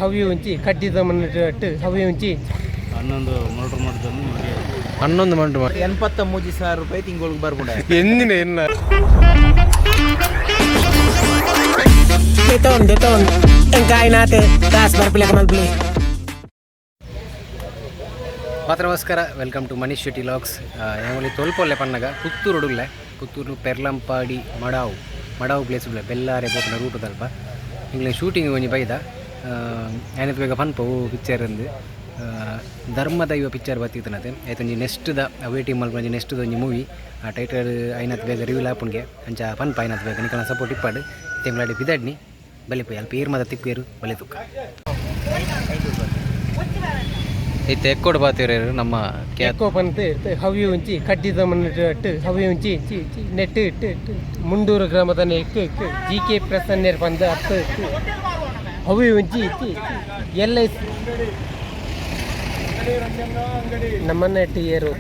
ಹವಿ ಉಂಚಿ ಕಡ್ಡಿದ ಮಣ್ಣು ಹವಿ ಉಂಚಿ 11 ಮರ್ಡರ್ ಮಾಡಿದ್ದನ್ನು ನಿಮಗೆ. 11 ಮಂಡು ಮಾಡಿ. 83,000 ರೂಪಾಯಿ ತಿಂಗಳಿಗೆ ಬರ್ಬುಂಡ. ಎಂದಿನ ಎನ್ನ. Beton, beton. Engkai nate, tas barpila kamal beli. ಮಾತ್ರ ನಮಸ್ಕಾರ, welcome to Manish Shetty vlogs. ಯಾವಲ್ಲಿ ತೊಲ್ಪೊಲ್ಲೆ ಪನ್ನಗ ಪುತ್ತೂರು ಉಡುಲ್ಲೆ, ಪುತ್ತೂರು ಪೆರ್ಲಂಪಾಡಿ ಮಡಾವು ಮಡಾವು ಪ್ಲೇಸ್ ಉಳ್ಳೆ ಬೆಲ್ಲಾರೆ ಪೋಪುನ ರೂಟ್ ದಲ್ಪ ಇಂಗ್ಲೆ ಶೂಟಿಂಗ್ ಒಂಜಿ ಬೈದ. ಆಯ್ನತ್ ಬೇಗ ಪನ್ಪ ಓ ಪಿಕ್ಚರ್ ಅಂದು ಧರ್ಮದೈವ ಪಿಕ್ಚರ್ ಬತ್ತಿತ್ತನತೆ. ಆಯ್ತು, ಒಂಜಿ ನೆಕ್ಸ್ಟ್ದ ವೇಟಿಂಗ್ ಮಲ್ಪುನ ಒಂಜಿ ನೆಕ್ಸ್ಟ್ದ ಒಂಜಿ ಮೂವಿ. ಆ ಟೈಟಲ್ ಐನತ್ ಬೇಗ ರಿವೀಲ್ ಆಪುನ್ಗೆ ಅಂಚ ಪನ್ಪ. ಐನತ್ ಬೇಗ ನಿಕಲ್ನ ಸಪೋರ್ಟ್ ಇಪ್ಪಾಡು. ತಿಂಗಳಾಡಿ ಬಿದಡ್ನಿ ಬಲಿ ಪೋಯಿ ಅಲ್ಪ ಏರ್ ಮಾತ ತಿಕ್ಕುವೇರು ಬಲಿ ತುಕ್ಕ. ಇತ್ತೆ ಎಕ್ಕೋಡು ಬಾತಿರು ನಮ್ಮ ಕ್ಯಾ. ಎಕ್ಕೋ ಪಂತು ಹವಿ ಉಂಚಿ ಕಡ್ಡಿದ ಮಣ್ಣು ಹವಿ ಉಂಚಿ ನೆಟ್ಟು ಇಟ್ಟು ಮುಂಡೂರು ಗ್ರಾಮದ ಎಕ್ಕು ಜಿ ಕೆ ಪ್ರಸನ್ನೇರ್ ಪಂದು ಅತ್ತು ಹವಿ ಉಂಚಿ ಎಲ್ಲ ನಮ್ಮನ್ನ ಇಟ್ಟು ಏರು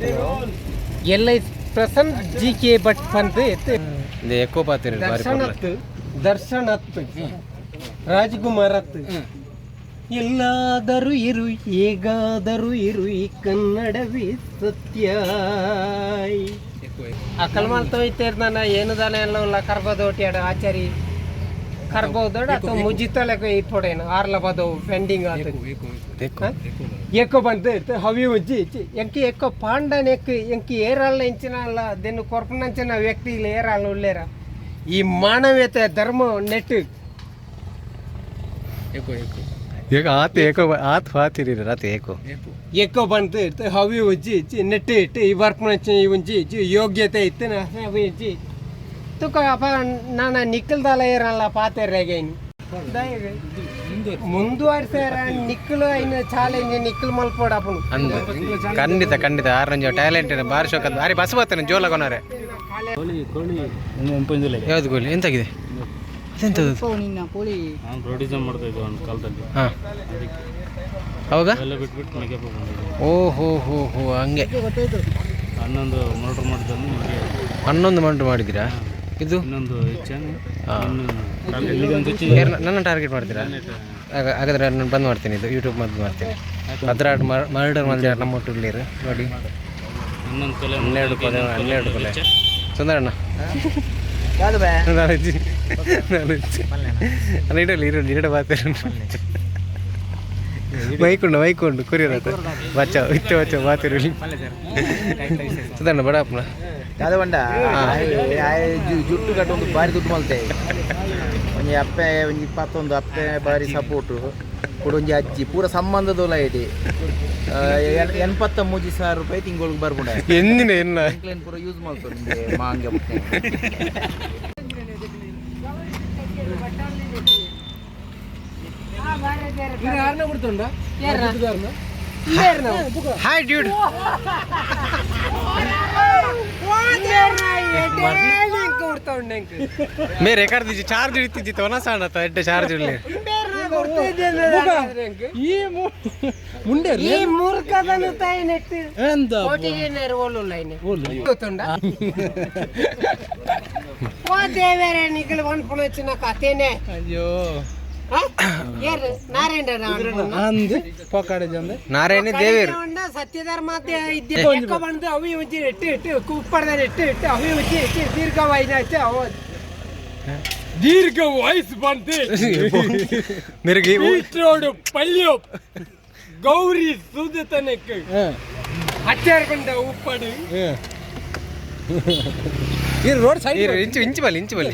L I Prasanna G K Bhat ಪಂದು ಎತ್ತು. ಇದು ಎಕ್ಕೋ ಪಾತಿರು ಬಾರಿ. ದರ್ಶನ್ ಹತ್ತು, ದರ್ಶನ್ ಹತ್ತು, ರಾಜ್ಕುಮಾರ್ ಹತ್ತು. ಎಲ್ಲಾದರೂ ಇರು, ಹೇಗಾದರೂ ಇರು, ಈ ಕನ್ನಡವೇ ಸತ್ಯ. ಆ ಕಲ್ಮಾಲ್ ತೊಯ್ತೇರ್ ನಾನು ಏನು ದಾನ ಎಲ್ಲ ಕರ್ಬೋದೋಟಿ ಆಡ ಆಚಾರಿ ಕರ್ಬೋದೋಡ ಅಥವಾ ಮುಜಿತಲೆಕ ಇಪ್ಪೊಡೇನು ಆರ್ಲ ಬದವು ಪೆಂಡಿಂಗ್ ಆತು. ಎಕ್ಕೋ ಬಂತು ಹವಿ ಉಜ್ಜಿ ಎಂಕಿ ಎಕ್ಕೋ ಪಾಂಡನ್ ಎಕ್ಕು ಎಂಕಿ ಏರಲ್ಲ ಇಂಚಿನ ಅಲ್ಲ ದೆನ್ನು ಕೊರ್ಪನಂಚಿನ ವ್ಯಕ್ತಿ ಇಲ್ಲ ಏರಲ್ಲ ಉಳ್ಳೇರ ಈ ಮಾನವೀಯತೆ ಧರ್ಮ ನೆಟ್. ಈಗ ಆತ ಏಕೋ ಆತ್ ಫಾತಿರಿ ರಾತ್ ಏಕೋ. ಎಕ್ಕೋ ಬಂತು ಹವಿ ಉಜ್ಜಿ ನೆಟ್ಟು ಇಟ್ಟು ಈ ಬರ್ಪನಂಚಿನ ಈ ಉಂಜಿ ಯೋಗ್ಯತೆ ಇತ್ತು ಹವಿ ಉಜ್ಜಿ ತುಕ ಅಪ್ಪ ನಾನು ನಿಕ್ಕಲ್ದಲ್ಲ ಏರಲ್ಲ ಪಾತೆರ್ರೆಗೇನು ಮುಂದುವರ್ಸಾರ ನಿಕ್ಕಲು ಐನ ಚಾಲೆಂಜ್ ನಿಕ್ಕಲ್ ಮಲ್ಪೋಡಪ್ಪನು. ಅಂದು ಖಂಡಿತ ಖಂಡಿತ ಆರನಂಜ ಟ್ಯಾಲೆಂಟ್ ಬಾರಿ ಶೋಕ ಬಾರಿ ಬಸ್ ಬರ್ತಾನೆ ಜೋಲಗೊನಾರೆ. ಕೋಳಿ ಕೋಳಿ ಒಂದು ಒಂಪೈಂದಿಲ್ಲ. ಯಾವ್ದು ಗೋಲಿ ಎಂತಾಗಿದೆ, ಅದೆಂತದ್ದು? ನಾನು ಪ್ರೊಡ್ಯೂಸರ್ ಮಾಡ್ತಾ ಇದ್ದೆ ಒಂದು ಕಾಲದಲ್ಲಿ. ಹಾಂ, ಅವಾಗ ಎಲ್ಲ ಬಿಟ್ಬಿಟ್ಟು ಮೇಕಪ್ ಬಂದಿದ್ದೆ. ಓ ಹೋ ಹೋ ಹೋ, ಹಂಗೆ. 11 ಮರ್ಡರ್ ಮಾಡಿದ್ದನ್ನು ನಿಮಗೆ. 11 ಮಂಡು ಮಾಡಿದ್ದೀರಾ ಇದು? ಇನ್ನೊಂದು ಹೆಚ್ಚಾನೆ. ನನ್ನ ಟಾರ್ಗೆಟ್ ಮಾಡ್ತೀರಾ? ಹಾಗಾದ್ರೆ ನಾನು ಬಂದ್ ಮಾಡ್ತೀನಿ, ಇದು ಯೂಟ್ಯೂಬ್ ಬಂದ್ ಮಾಡ್ತೀನಿ. ಅದ್ರಾಡ್ ಮರ್ಡರ್ ಮಾಡಿದ್ರೆ ನಮ್ಮ ಒಟ್ಟು ನೋಡಿ. 11 ಕೊಲೆ. 12 ಕೊಲೆ, 12 ಕೊಲೆ. ಸುಂದರಣ್ಣ. ಯಾವ್ದು ಬೇ? ನಾಲೆಜ್ ನಾಲೆಜ್ ಅಲ್ಲ, ಇಡಲಿ ಇರಲಿ ಇಡ ಬಾತಿರ. ಮೈಕೊಂಡು ಮೈಕೊಂಡು ಕೊರಿಯರ್ ಆತ ಬಚ್ಚ ಇತ್ತೆ ಬಚ್ಚ ಬಾತಿರಲಿ. ಸುಂದರಣ್ಣ ಬಡಪ್ಪನ. ಯಾವ್ದು ಬಂಡ ಜುಟ್ಟು ಕಟ್ಟು ಒಂದು ಬಾರಿ ದುಡ್ಡು ಮಲ್ತೆ. ಒಂಜಿ ಅಪ್ಪೆ ಒಂಜಿ 21 ಅಪ್ಪೆ ಬಾರಿ ಸಪೋರ್ಟು ಕೂಡ ಒಂಜಿ ಅಜ್ಜಿ ಪೂರ ಸಂಬಂಧದೋಲ ಇಡಿ. 83,000 ರೂಪಾಯಿ ತಿಂಗಳಿಗೆ ಬರ್ಬುಂಡ. ಎಂದಿನ ಎನ್ನ. ಎಂಕ್ಲೆನ್ ಪೂರ ಯೂಸ್ ಮಲ್ತು ನಿಮಗೆ ಮಾಂಗೆ. Hi dude. ಮೇರೆ ಕರ್ದಿಜ್ಜಿ ಚಾರ್ಜ್ ಇತ್ತಿದ್ದಿತ್ತು ಒನಸಾಣ ಎಡ್ಡೆ ಚಾರ್ಜ್ ಇರಲಿ. ಈ ಮೂರ್ಖದನು ತಾಯಿ ನೆಟ್ಟು ಕೋಟಿಗೆ ಓಲುಲ್ಲ ಗೊತ್ತುಂಡ. ಓ ದೇವರೇ, ನಿಖಲ್ ಪನ್ಪುನ వచ్చిన ಕಥೆನೆ. ಅಯ್ಯೋ. ಏರ್ ನಾರಾಯಣ. ನಾರಾಯಣ ದೇವೇರು. ಸತ್ಯಧರ್ಮ ಬಂದು ಅವಿ ಉಜ್ಜಿ ಇಟ್ಟು ಇಟ್ಟು ಕುಪ್ಪಡ್ದ ಇಟ್ಟು ಇಟ್ಟು ಅವಿ ಉಜ್ಜಿ ಇಟ್ಟು ದೀರ್ಘ ವಾಯಿನ ಅವ ದೀರ್ಘ ವಯಸ್ಸು ಬಂತು. ಮೆರುಗಿ. ರೋಡ್ ಪಲ್ಯೋ ಗೌರಿ ಸುದತನಕ್ಕೆ ಹಚ್ಚಾರ್ಕೊಂಡ ಉಪ್ಪಡು. ಈ ರೋಡ್ ಸೈಡ್. ಇಂಚು ಇಂಚು ಬಲ್ಲಿ ಇಂಚು ಬಲ್ಲಿ.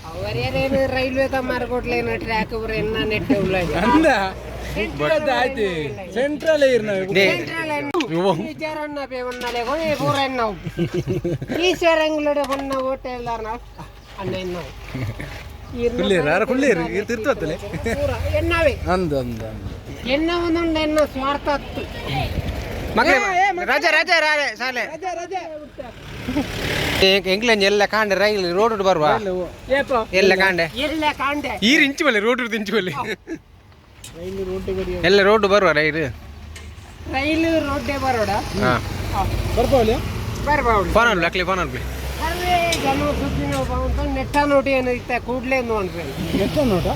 ಅವರೇನು ರೈಲ್ವೆ ಮಾರ್ಕೊಟ್ಲೇನು ಟ್ರ್ಯಾಕ್ ಎನ್ನ ನೆಟ್. ಅಂದ ಆಯ್ತು ಸೆಂಟ್ರಲ್ ಇರ್ ನಾವು. ಈಶ್ವರಂಗ್ಲೋಡೆ ಹೊನ್ನ ಹೋಟೆಲ್ ಅಣ್ಣ ಎನ್ನ. ಕುಳ್ಳೇರು ಯಾರು ಕುಳ್ಳೇರು ತಿರ್ತತ್ತಲೆ. ಎನ್ನವೇ. ಅಂದು ಅಂದು ಅಂದು. ಎನ್ನ ಒಂದೊಂದು ಎನ್ನ ಸ್ವಾರ್ಥ ಹತ್ತು. ಮಕ್ಕಳೇ, ರಜಾ ರಜಾ ರಾಜೆ ಶಾಲೆ ಎಂಕ್ಲೆಂಜ್ ಎಲ್ಲ ಕಾಂಡೆ ರೈಲ್ ರೋಡ್ ಬರುವ. ಎಲ್ಲ ಕಾಂಡೆ. ಎಲ್ಲ ಕಾಂಡೆ. ಈರು ಇಂಚು ಬಲ್ಲಿ ರೋಡ್ ಇಂಚು ಬಲ್ಲಿ ಎಲ್ಲ ರೋಡ್ ಬರುವ ರೈಲ್. ರೈಲು ರೋಡ್ಡೆ ಬರೋಡ. ಹಾ. ಬರ್ಪಾವಳಿ. ಬರ್ಬೌಡು. ಫೋನ್ ಅನ್ಲಿ ಅಕ್ಲಿ ಫೋನ್ ಅನ್ಲಿ. ಸರ್ವೇ. ಜನ ಸುದ್ದಿನ ಅಂತ ನೆಟ್ಟ ನೋಡಿ ಏನು ಇತ್ತ ಕೂಡ್ಲೇ ನೋಡ್ಬೇಕು. ನೆಟ್ಟ ನೋಟ.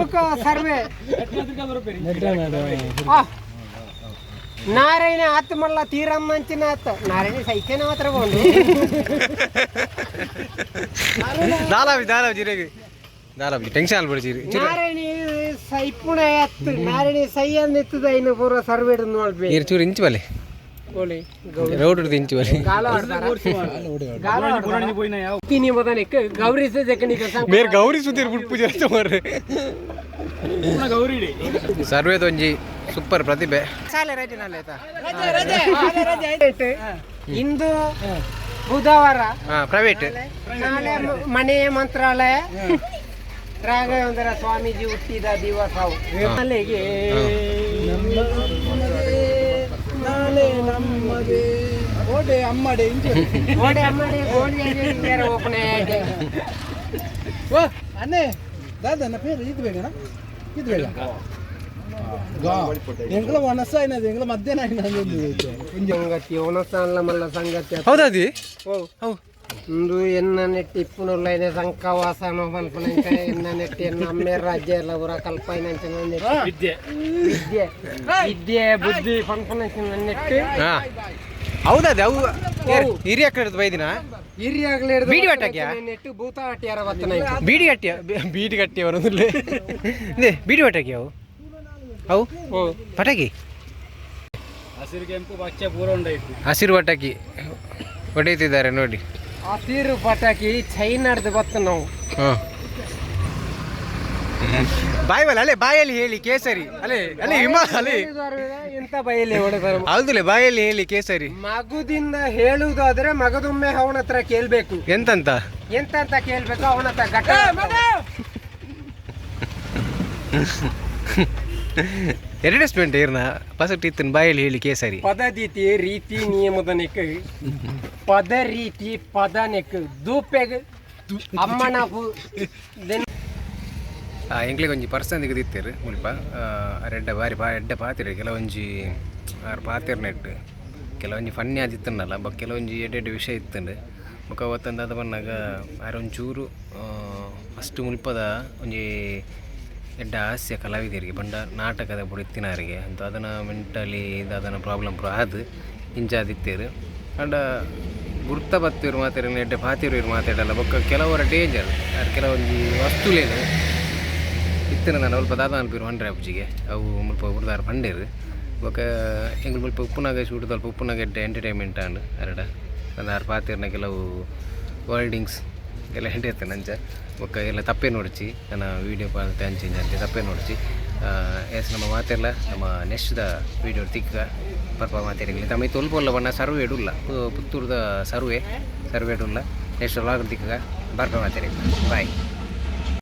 ಬುಕ್ಕ ಸರ್ವೆ. ನೆಟ್ಟ ನೋಟ. ನಾರಾಯಣ ಆತ್ಮಲ್ಲ ತೀರಮ್ಮಂಚಿನ ಆತ ನಾರಾಯಣ ಸೈಕ್ಯನ ಮಾತ್ರ ಬಂದು. ದಾಲಾಬಿ ದಾಲಾಬಿ ಜಿರೆಗೆ ದಾಲಾಬಿ ಟೆನ್ಷನ್ ಅಲ್ಬಿಡಿ ಚಿರಿ. ನಾರಾಯಣಿ ಸೈಪುಣ ಎತ್ತು ನಾರಾಯಣಿ ಸೈ ಅಂದಿತ್ತದ ಇನ್ನು ಪೂರ ಸರ್ವೆ ನೋಡ್ಬೇಕು. ನೀರು ಚೂರು ಇಂಚು ಬಲೆ. ಕೋಳಿ. ರೋಡ್ ಇಂಚು ಬಲೆ. ಗಾಲ ತಿನಿ ಮೊದಲಕ್ಕೆ ಗೌರಿ ಜಕ್ಕನಿಗೆ. ಮೇರ್ ಗೌರಿ ಸುದ್ದಿರ್ ಬುಟ್ ಪೂಜೆ ಮಾರ್ರೆ. ಸರ್ವೇದೊಂಜಿ ಸೂಪರ್ ಪ್ರತಿಭೆ. ಇಂದು ಬುಧವಾರ. ಹಾ, ಪ್ರೈವೇಟ್. ನಾಳೆ ಮನೆ ಮಂತ್ರಾಲಯ ರಾಘವೇಂದ್ರ ಸ್ವಾಮೀಜಿ ಹುಟ್ಟಿದ ದಿವಸ ಅಲ್ಲಿಗೆ. ನಾಳೆ ನಮ್ಮದೇ ಓಡೆ ಅಮ್ಮಡೆ ಇಂಚು. ಗೋಡೆ ಅಮ್ಮಡಿ ಗೋಡೆ ಓಪನ್. ಓ ಅಣ್ಣೆ ದಾದನ ಪೇರು ಇದು ಬೇಕನ ಇದು ಬೇಡ. ಎಂಗ್ಲ ವನಸ అయినది ಎಂಗ್ಲ ಮಧ್ಯಾಹ್ನ అయినది. ಸಂಗತಿ ಒಣಸಾಲ ಮಲ್ಲ ಸಂಗತಿ. ಹೌದಾದಿ. ಓ ಇಂದು ಎನ್ನ ನೆಟ್ಟಿ ಇಪ್ಪುನುಲ್ಲೈನೆ ಸಂಕವಾಸನ ಪನ್ಪುನ ಎನ್ನ ನೆಟ್ಟಿ ಎನ್ನ ಅಮ್ಮೆ ರಾಜ್ಯ ಎಲ್ಲ ಪೂರ ಕಲ್ಪೈನಂಚಿನ ವಿದ್ಯೆ. ವಿದ್ಯೆ ವಿದ್ಯೆ ಬುದ್ಧಿ ಪನ್ಪುನಂಚಿನ ನೆಟ್ಟಿ. ಹಾ, ಹೌದಾದಿ. ಅವು ಹಿರಿಯ ಕಡೆದು ಬೈದಿನ. ಹಿರಿಯಾಗ್ಲೇ. ಬೀಡಿ ಪಟಾಕಿಯಾ? ನೆಟ್ಟು ಭೂತ ಆಟಿಯಾರ ಬತ್ತನ. ಬೀಡಿ ಕಟ್ಟಿಯ ಬೀಡಿ ಕಟ್ಟಿಯ ಬರೋದಿಲ್ಲ. ಬೀಡಿ ಪಟಾಕಿ ಅವು ಅವು. ಓ. ಪಟಾಕಿ. ಹಸಿರು ಕೆಂಪು ಪಚ್ಚೆ ಪೂರ ಉಂಡಾಯ್ತು. ಹಸಿರು ಪಟಾಕಿ ಹೊಡೆಯುತ್ತಿದ್ದಾರೆ ನೋಡಿ. ಹಸಿರು ಪಟಾಕಿ ಚೈನಾಡ್ದು ಬತ್ತ ನಾವು. ಹಾಂ, ಬಾಯ್ ಬಲ್ಲ ಅಲ್ಲೇ ಬಾಯಲ್ಲಿ ಹೇಳಿ ಕೇಸರಿ ಅಲ್ಲೇ ಅಲ್ಲೇ ಹಿಮ ಅಲ್ಲೇ. ಎಂತ ಬಯಲಿ ಹೊಡೆದಾರ? ಹೌದಿಲ್ಲ, ಬಾಯಲ್ಲಿ ಹೇಳಿ ಕೇಸರಿ. ಮಗುದಿಂದ ಹೇಳುವುದಾದ್ರೆ ಮಗದೊಮ್ಮೆ ಅವನ ಹತ್ರ ಕೇಳ್ಬೇಕು. ಎಂತಂತ? ಎಂತ ಅಂತ ಕೇಳ್ಬೇಕು ಅವನ ಹತ್ರ ಘಟ. ಅಡ್ವರ್ಟೈಸ್ಮೆಂಟ್ ಇರ್ನ ಫಸ್ಟ್ ಇತ್ತನ್ ಬಾಯಲ್ಲಿ ಹೇಳಿ ಕೇಸರಿ. ಪದದೀತಿ ರೀತಿ ನಿಯಮದ ನೆಕ್ ಪದ ರೀತಿ ಪದ ನೆಕ್ ದೂಪೆಗ್ ಅಮ್ಮನ ಎಂಕ್ಲೆಗ್ ಒಂಜಿ ಪರ್ಸನ್ ದಿಕ್ಕದಿತ್ತೆರ್ ಮುಲ್ಪ. ರೆಡ್ಡ ಬಾರಿ ಬಾ ಎಡ್ಡೆ ಪಾತೆರ್. ಕೆಲವೊಂಜಿ ಆರ್ ಪಾತೆರ್ ನೆಟ್ ಕೆಲವೊಂಜಿ ಫನ್ನಿ ಆದಿತ್ತುಂಡಲ್ಲ ಬೊಕ್ಕ ಕೆಲವೊಂಜಿ ಎಡ್ಡೆ ಎಡ್ಡೆ ವಿಷಯ ಇತ್ತುಂಡು. ಬೊಕ್ಕ ಅವತ್ತೊಂದು ಅದು ಬನ್ನಗ ಆರ್ ಒಂಚೂರು ಫಸ್ಟ್ ಮುಲ್ಪದ ಒಂಜಿ ಎಡ್ಡೆ ಹಾಸ್ಯ ಕಲಾವಿದರಿಗೆ ಬಂಡ ನಾಟಕದ ಪೂರ ಇತ್ತಿನಾರಿಗೆ ಅಂತ ಅದನ್ನು ಮೆಂಟಲಿ ದಾದನ ಪ್ರಾಬ್ಲಮ್ ಪೂರ ಆದ್ ಇಂಚಾದಿತ್ತೇರು. ಆಂಡ ಗುರ್ತ ಬತ್ತಿರು ಮಾತೆರ್ನ ಎಡ್ಡೆ ಪಾತೆರು ಮಾತಾಡಲ್ಲ. ಬೊಕ್ಕ ಕೆಲವರ ಡೇಂಜರ್ ಆರ್ ಕೆಲವೊಂಜಿ ವಸ್ತುಲೇನು ಇತ್ತಿನ ನಾನು ಅಲ್ಪ ದಾದ ಅನ್ಪಿರು ಪಂಡ್ರೆ ಅಪ್ಜಿಗೆ ಅವು ಮುಲ್ಪ ಉರ್ದಾರ್ ಪಂಡೇರು. ಬೊಕ್ಕ ಎಂಕುಲು ಮುಲ್ಪ ಉಪ್ಪುನಾಗ ಶೂಟ್ ಅಲ್ಪ ಉಪ್ಪುನಾಗ ಎಡ್ಡೆ ಎಂಟರ್ಟೈನ್ಮೆಂಟ್ ಆಂಡ್ ಅರಡ ಅಂದ್ ಆರ್ ಪಾತೆರ್ನ ಕೆಲವು ವರ್ಡಿಂಗ್ಸ್ ಎಲ್ಲ ಎಡ್ಡೆ ಇತ್ತು ಅಂಚ. ಬೊಕ್ಕ ಎಲ್ಲ ತಪ್ಪೇ ನೋಡ್ಚಿ, ನನ್ನ ವೀಡಿಯೋ ಪಾಲ್ತೆ ಅಂಚೆ ಇಂಚ ಅಂತೆ ತಪ್ಪೇ ನೋಡ್ಚಿ. ಎಸ್, ನಮ್ಮ ಮಾತೆಲ್ಲ ನಮ್ಮ ನೆಕ್ಸ್ಟ್ದ ವೀಡಿಯೋ ತಿಕ್ಕ ಪರ್ಪ ಮಾತೆರಿಗಲಿ ತಮ್ಮ ತೊಲ್ಪೊಲ್ಲ ಬಣ್ಣ ಸರ್ವೆ ಇಡುಲ್ಲ. ಪುತ್ತೂರ್ದ ಸರ್ವೆ ಸರ್ವೆ ಇಡುಲ್ಲ. ನೆಕ್ಸ್ಟ್ ವ್ಲಾಗ್ ತಿಕ್ಕ ಬರ್ಪ ಮಾತೆರಿಗಲಿ. ಬಾಯ್.